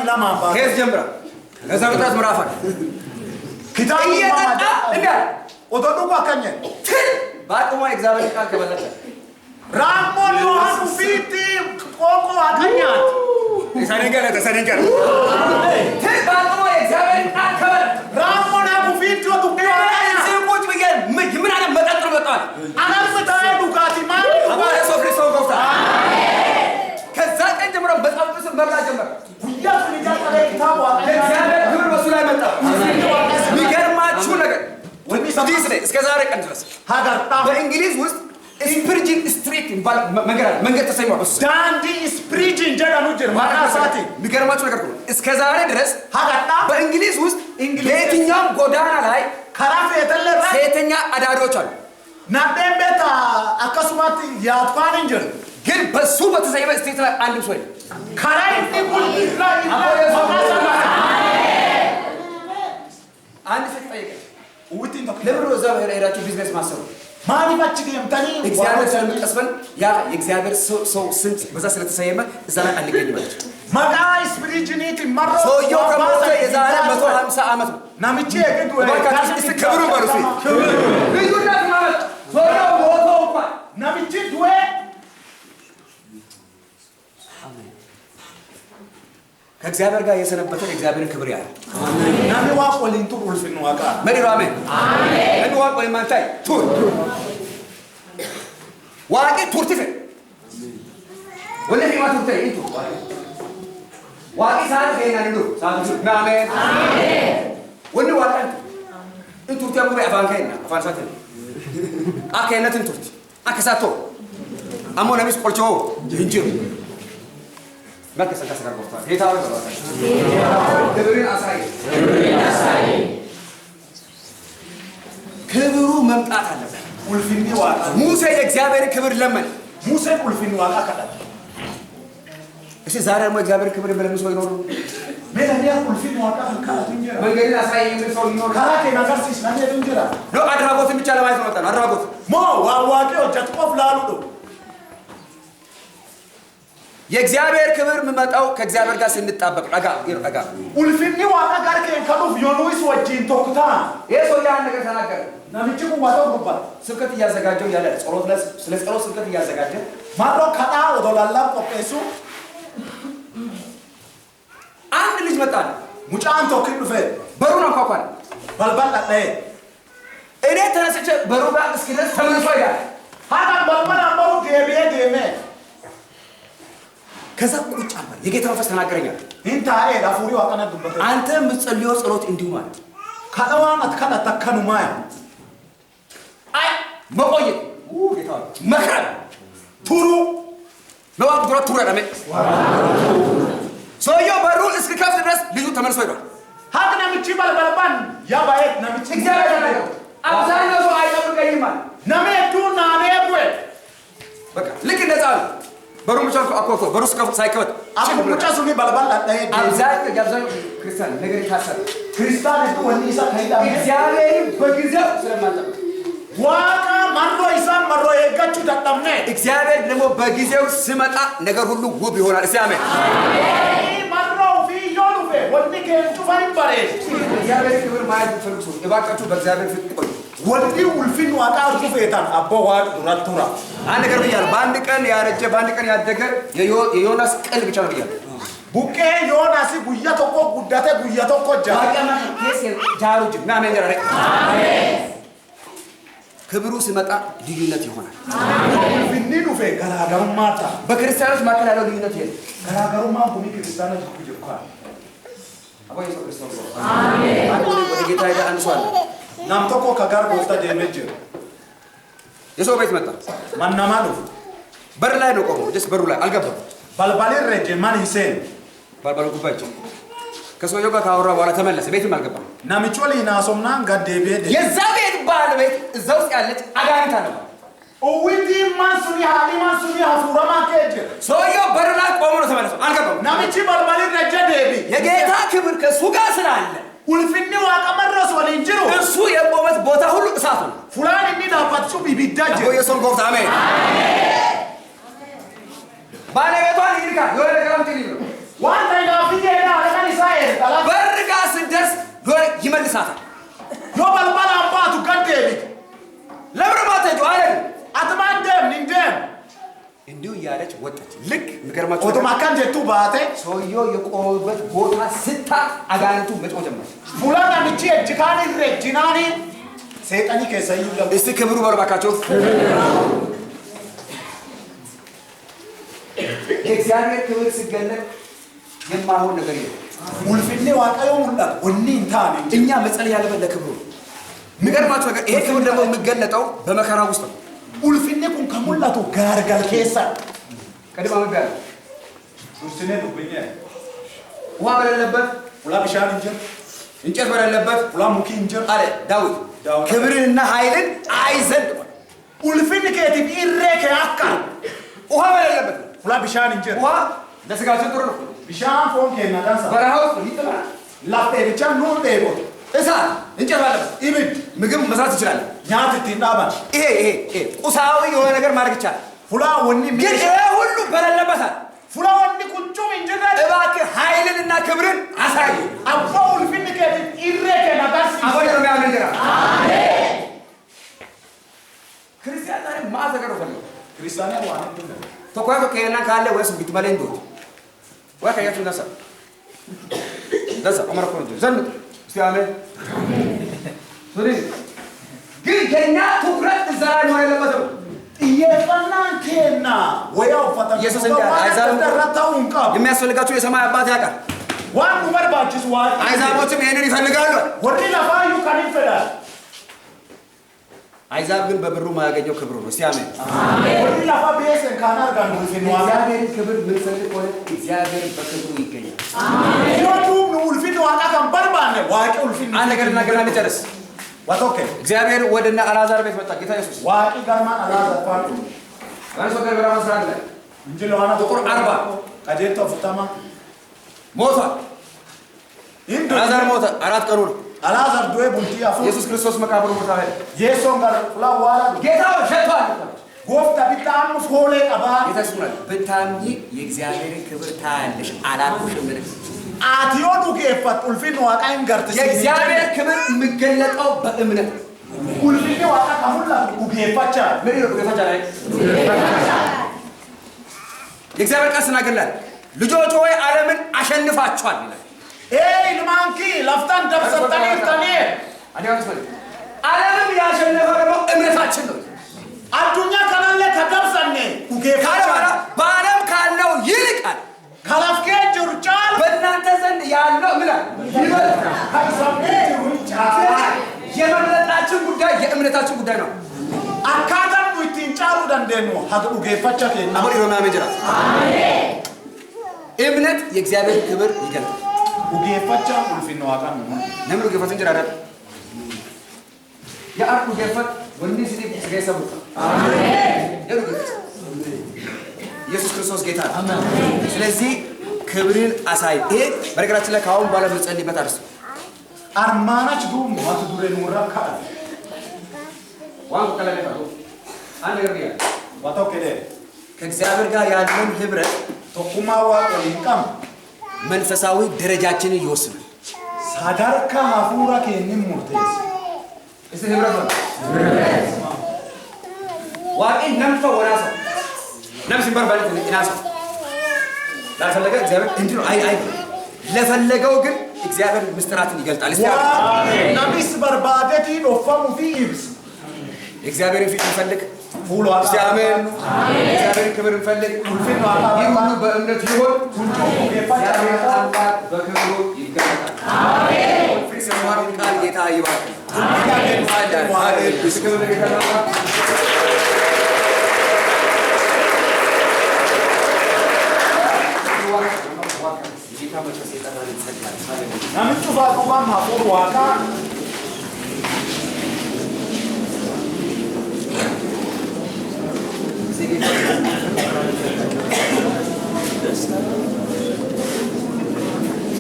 Lamaan baate. ከየት ጀምራ? ከዘፍጥረት ምዕራፍ 1 Kitaaba እየጠጣ uumamaa እንዲህ አለ፣ Otoo dhugu akkan jedhe. ትል በአቅሟ የእግዚአብሔር ቃል ከበላች አለ። Raammoon Yohaan ufiitti qoonqoo waaqa nyaate. ተሰኒገረ ተሰኒገረ ትል በአቅሟ የእግዚአብሔር ቃል ከበላች። Raammoon hagu ufiitti yoo dubbii waaqa nyaate. እዚህ ቁጭ ብዬ ምን አይነት መጠጥ ነው የምጠጣው አለ። Anarmi taa'ee dhugaatii maal አባ dhugaa? ኢየሱስ ክርስቶስ ጎፍታ። ከዛ ቀን ጀምሮ መጽሐፍ ቅዱስን መብላት ጀመረ። Guyyaa suni jalqabee kitaaba waaqa nyaate. የእግዚአብሔር ክብር በሱ ላይ መጣ። የሚገርማችሁ ነገር this day እስከ ዛሬ ቀን ድረስ Hagartaa. በእንግሊዝ ውስጥ ስፕርጅን Street የሚባል መንገድ አለ። መንገድ ተሰይሟል በሱ ስም። Daandii Ispiriijiin jedhamu jira maqaa isaatiin. የሚገርማችሁ ነገር እኮ ነው። እስከ ዛሬ ድረስ Hagadhaa በእንግሊዝ ውስጥ በየትኛውም ጎዳና ላይ karaa feetallee irratti ሴተኛ አዳሪዎች አሉ። nadheen beektaa akkasumatti yaadfaan hin jiru. ግን በሱ በተሰየመ street ላይ አንድም ሰው የለም። Karaa inni kun irra irra maqaa isaa አንድ ሴት ጠየቀች፣ Uwwittiin tokko. ለምን ነው እዛ ሄዳችሁ ቢዝነስ ማሰሩ? Maaliif achi deemtanii እግዚአብሔር ስለሚቀስፈን ያ የእግዚአብሔር ሰው ስም በዛ ስለተሰየመ እዛ ላይ አንገኝም አለች። Maqaa Ispiriijiniitiin marroo ሰውየው ከሞተ የዛሬ 150 ዓመት ነው። Namichi eegee du'e. እባካችሁ እስቲ ክብሩ በሉ እስቲ። ልዩነት ማለት ሰውየው ሞቶ እንኳን Namichi du'e ከእግዚአብሔር ጋር የሰነበተ የእግዚአብሔርን ክብር ያያል። namni waaqa waliin turu ulfinni waaqaa. መዲሮ አሜን namni waaqa waliin maal ta'e tur waaqi turtife wanni himaa turte hin turu waaqi isaan keenan hin duru isaan turu አሜን wanni waaqan hin turte ammoo afaan keenya afaan isaatiin akka keenyatti hin turti akka isaa ta'u ammoo namis qolchoo hin jiru መልክ ሰንታ ጎፍታ ጌታ ሆይ ክብርን አሳይ። ክብሩ መምጣት አለበት። Ulfinni waaqaa. ሙሴ የእግዚአብሔርን ክብር ለመነ። Museen ulfinni waaqaa kadhate. እስቲ ዛሬ ደግሞ የእግዚአብሔርን ክብር የሚለምን ሰው ይኖር? Mee namni ulfinni waaqaa kan kadhatu hin jira. መንገድን አሳይ የሚል ሰው ይኖር? Karaa kee na agarsiisi namni jedhu hin jira. ነው አድራጎትን ብቻ ለማየት ነው መጣ ነው። አድራጎት Moo waan waaqii hojjetu qof laaluu dhufu. የእግዚአብሔር ክብር የሚመጣው ከእግዚአብሔር ጋር ስንጣበቅ ጠጋ ጠጋ። Ulfinni waaqa gara kee kan dhufu yoo nuyi wajjin tokko ta'an. ይህ ሰው ያን ነገር ተናገረ። Namichi kun waa ta'u dubbata. ስብከት እያዘጋጀው ያለ ጸሎት ላይ ስለ ጸሎት ስብከት እያዘጋጀ Marroo kadhaa odoo lallab qopheessu አንድ ልጅ መጣ አለ። mucaan tokko hin dhufe በሩን አንኳኳለ። balbal dhadha'e. እኔ ተነስቼ በሩ ጋር እስኪደርስ ተመልሶ ይላል። Haadhaan balbalaan bahu deebi'ee deemee ከዛ ቁጭ አለ። የጌታ መንፈስ ተናገረኛል። hin taa'ee hafuurii waaqa na dubbate. አንተ የምትጸልየው ጸሎት እንዲሁ ማለት Kadha waan ati kadhatte akkanumaa. አይ መቆየት ጌታ ሆይ፣ መክረም Turuu ለዋቅ ዱራ ቱረ ደሜ ሰውየው በሩን እስኪከፍት ድረስ ልጁ ተመልሶ ሄዷል። Haati namichi balbala ban yaa baay'ee namichi. እግዚአብሔር ተናገረው። አብዛኛው ሰው አይጠብቀኝም አለ። Namni hedduun naanee bu'e. በቃ ልክ እንደዛ ነው። በሩን ብቻ አኮቶ በሩ ሳይከፈት Akkuma mucaa suni balbal dhadha'ee deeme. አብዛኛው የአብዛኛው ክርስቲያን ነገር የታሰረ Kiristaan hedduu wanni isa kan hidhamne. እግዚአብሔርን በጊዜው ስለማንጠብቅ Waaqa marroo isaa marroo eeggachuu dadhabne. እግዚአብሔር ደግሞ በጊዜው ስመጣ ነገር ሁሉ ውብ ይሆናል። እስቲ አሜን። Marroo ofii yoo dhufe wanni keenya cufa hin bareedu. እግዚአብሔር ክብር ማየት የምትፈልጉ ሰዎች እባካችሁ በእግዚአብሔር ፊት ቆዩ። Wanni ulfinni waaqaa arguu feetan abbaa waaqa duratti tura. አንድ ነገር ብያለሁ። በአንድ ቀን ያረጀ በአንድ ቀን ያደገ የዮናስ ቅል ብቻ ነው ብያለሁ። Buqqee Yoonaas guyyaa tokko guddate guyyaa tokko jaa. ጃሩ ጅ አሜን ጀራ ክብሩ ሲመጣ ልዩነት ይሆናል። Ulfinni dhufe garaagarummaa ta'a. በክርስቲያኖች መካከል ያለው ልዩነት ይሄ ነው። Garaagarummaan kun kiristaana jiru jiru kana. አባ ኢየሱስ ክርስቶስ አሜን። አንድ ወደ ጌታ ሄደ አንድ ሰው አለ። Nam tokko ka gara gooftaa deemee jiru. የሰው ቤት መጣ። Man namaa dhufu. በር ላይ ነው ቆሞ፣ just በሩ ላይ አልገባም። Balbalirra ejje man hin seenu. ባልባሉ ጉባኤ ከሰውየው ጋር ካወራ በኋላ ተመለሰ። ቤትም አልገባም። Namichi waliin haasofnaan gad deebi'ee deeme. የዛ ቤት ባለቤት እዛ ውስጥ ያለች አጋንንት አለባት። Uwwitiin man suni haadhi man suni hafuuramaa kee jira. ሰውየው በር ላይ ቆሞ ነው ተመለሰው፣ አልገባም። Namichi balbalirra ejje deebi. የጌታ ክብር ከእሱ ጋር ስላለ Ulfinni waaqa marras waliin jiru. እሱ የቆመት ቦታ ሁሉ እሳት ነው። Fulaan inni dhaabbatu ibidda jira. ኢየሱስ ጎፍታ አሜን። ባለቤቷን ይልካል የሆነ ነገር አምጪልኝ ብሎ Waan ta'e gaaffii jedhee haadha kan ይመልሳታል። Yoo balbalaan baatu gad deebite. ለምን ማትሄጂው አይደል? Ati maan deemni hin deemne. እንዲሁ እያለች ወጣች። ልክ የሚገርማችሁ ነገር Otuma akkan jettuu baate ሰውየው የቆመበት ቦታ ስታ አጋንንቱ መጮህ ጀመረ። fuula namichi ejji kaan irra ejjinaani seexanii keessa iyyuu lamu. እስቲ ክብሩ በሉ እባካችሁ። የእግዚአብሔር ክብር ሲገለጥ የማይሆን ነገር የለም። Ulfinni Waaqayyoo mul'atu wanni hin taane hin jiru. እኛ መጸለይ ያለብን ለክብሩ ነው። የሚገርማችሁ ነገር ይሄ ክብር ደግሞ የሚገለጠው በመከራ ውስጥ ነው። Ulfinni kun kan mul'atu gaargal keessa. ቅድም አንብቤያለሁ። Dursinee dubbinee ውሃ በሌለበት fuula bishaan hin jiru, እንጨት በሌለበት fuula mukii hin jiru. አለ ዳዊት ዳዊት። ክብርንና ኃይልን አይ ዘንድ Ulfinni keetiif irree kee akka ውሃ በሌለበት fuula bishaan hin jiru. ውሃ ለስጋችን ጥሩ ነው። Bishaan foon keenya dansa. በረሃ ውስጥ ይጥመናል። Laf dheebichaa nuun dheebota. እሳት እንጨት ባለበት Ibiddi ምግብ መስራት እንችላለን። nyaata ittiin dhaaban. ይሄ ይሄ ይሄ ቁሳዊ የሆነ ነገር ማድረግ ይቻላል። Fuula wanni ግን meeshaa. ይሄ ሁሉ በሌለበት አለ Fuula wanni kun cumi hin jirre. እባክህ ኃይልንና ክብርን አሳይ። Abbaa ulfinni keetiif irree kee nagarsiisa. አሁን ነው የሚያምን እንጀራ ክርስቲያን ዛሬ ማዕት ነገር ነው ፈልገው Kiristaanaa waan hin dhumne. ተኳቶ ከና ካለ ወይስ ቢትመለ እንዶት ወይ ከያችሁ ነሳ ነሳ ዑመር እኮ ነው ዘንጥ እስቲ አሜን ሱሪ ግን የኛ ትኩረት እዛ ላይ መሆን የለበትም። Xiyyeeffannaan keenna wayaa uffatan Yesuus hin jaalladha. waan Ayzaabin adda irra ta'uu hin qabu. የሚያስፈልጋችሁ የሰማይ አባት ያውቃል። Waan nu barbaachisu waaqni. አይዛቦችም ይሄንን ይፈልጋሉ። Warri lafaayyuu kan hin fedhan. አይዛብ ግን በብሩ ማያገኘው ክብሩ ነው። እስቲ አሜን። Warri lafaa beesan kan argan ulfinni waaqaa. የእግዚአብሔርን ክብር ምንፈልግ ከሆነ እግዚአብሔር በክብሩ ይገኛል። Yoo duubnu ulfinni waaqaa kan barbaanne waaqi ulfinni. አንድ ነገር እናገርና እንጨርስ። Waa tokko. እግዚአብሔር ወደ እነ አልዓዛር ቤት መጣ። ጌታ ኢየሱስ Waaqi garmaan Alaazaar faatu. ዮሐንስ ወንጌል ምዕራፍ 11 ላይ Injila Yohaana ቁጥር 40 qajeeltoo 40. ሞቷል። Hin አልዓዛር du'e. ሞተ። 4 ቀኑ ነው። Alaazaar du'ee bultii 4. ኢየሱስ ክርስቶስ መቃብሩ ቦታ ሄደ። Yeessoon gara fuula awwaalaa dhufe. ጌታ ሆይ ሸቷል አለች። Gooftaa bittaa ammas hoolee qabaa. ጌታ ኢየሱስ ምን አለ? ብታምኚ የእግዚአብሔርን ክብር ታያለሽ አላልኩሽም? Ati yoo dhugeeffattu ulfinni waaqaa hin garte. የእግዚአብሔር ክብር የሚገለጠው በእምነት ነው። Ulfinni waaqaa kan mul'atu dhugeeffachaa. ምን ይለው ጌታ ላይ የእግዚአብሔር ቃል ስናገርላል ልጆች ሆይ ዓለምን አሸንፋችኋል ይላል። Ee ilmaan kii laftaan dabsattaniirtanii. አንደኛ ዮሐንስ መልእክት። ዓለምን ያሸነፈው ደግሞ እምነታችን ነው። Addunyaa kanallee ka dabsanne ካለ በኋላ dhugeeffachaa. በዓለም ካለው ይልቅ አለ Kalaaf kee jiru caala. በእናንተ ዘንድ ያለው ምን አለ ይበልጣል። Kan isaan jiru hin caala. የመብለጣችን ጉዳይ የእምነታችን ጉዳይ ነው። Akkaataan nu ittiin caaluu dandeenyu haga dhugeeffacha keenya. አሁን ኢሮሚያ ምን ጅራት እምነት የእግዚአብሔር ክብር ይገልጣል። Dhugeeffachaan ulfinni waaqaa nu mul'isa. Namni dhugeeffatu hin jira የአር dhugeeffat ወንዲ ሲዲ ስገሰቡ ኢየሱስ ክርስቶስ ጌታ ነው። ስለዚህ ክብርን አሳይ። ይሄ በነገራችን ላይ ከአሁን በኋላ የምንጸልይበት አርዕስት ነው። Armaan achi duubnu mata duree nurra kaa'ame. ዋን ቀለበት አንድ ነገር ብያለሁ። Waa tokko jedhee ከእግዚአብሔር ጋር ያለን ህብረት tokkummaa waaqa waliin qabnu መንፈሳዊ ደረጃችንን ይወስናል። sadarkaa hafuura keenyin murteessa. እስቲ ህብረት ነው ዋቂ ነምፈ ወናሰ ነፍስ በርበለት እናሰ ላልፈለገ እግዚአብሔር እንዲህ ነው። አይ አይ ለፈለገው ግን እግዚአብሔር ምስጢራትን ይገልጣል። እስቲ አሜን። Waaqni namis barbaadetii dhofamuu fi ibsa. የእግዚአብሔርን ፊት እንፈልግ። Fuula እስቲ waaqaa አሜን። የእግዚአብሔርን ክብር እንፈልግ። Ulfinni waaqaa ይህ ሁሉ በእምነት ይሆን። Kuntuu dhugeeffachaa እግዚአብሔር አምላክ በክብሩ ይገለጣል። የሰማነውን ቃል ጌታ ይባርክ። ክብር ለጌታ ይሁን። ጌታ መንፈስ የጠራንን ጸጋ Namichi cufaa dhugaan hafuura waaqaa